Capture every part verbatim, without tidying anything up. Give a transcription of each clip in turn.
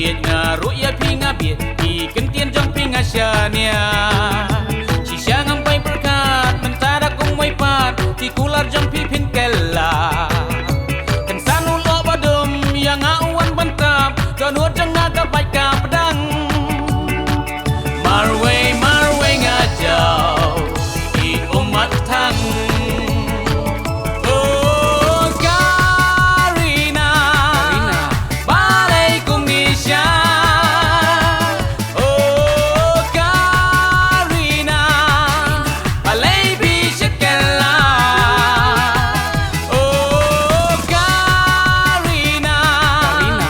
Nga ruh ïa phi nga bieit, ki kyntien jong phi nga shaniah. Shisha ngam poi pyrkhat, mynta da kum wei pat, ki kular jong phi phin kylla. Kynsan u lyoh ba dum, ïa nga u wan ban tap, dohnud jong nga ka bait ka pdang. Marwei, marwei nga jaw, i ummat thang. Oh, Karina. Karina. Balei kumne sha? Oh, Karina. Balei phi shet kylla? Oh, Karina. Karina.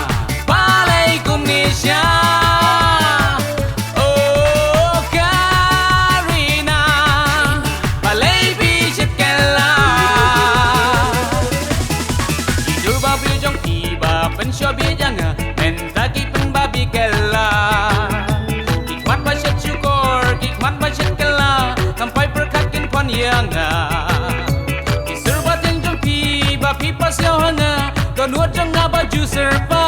Balei kumne sha? Oh, Karina. Balei phi shet kylla? Ki dur ba bieit jong phi ba pynshoh bieit ïa nga, mynta ki pynbabe kylla. Ki khmat ba shet shukor, ki khmat ba shet kylla, ngam poi pyrkhat kin pan ïa nga. Ki syrbathiang jong phi ba phi pasiaw ha nga, dohnud jong nga ba ju syrbat.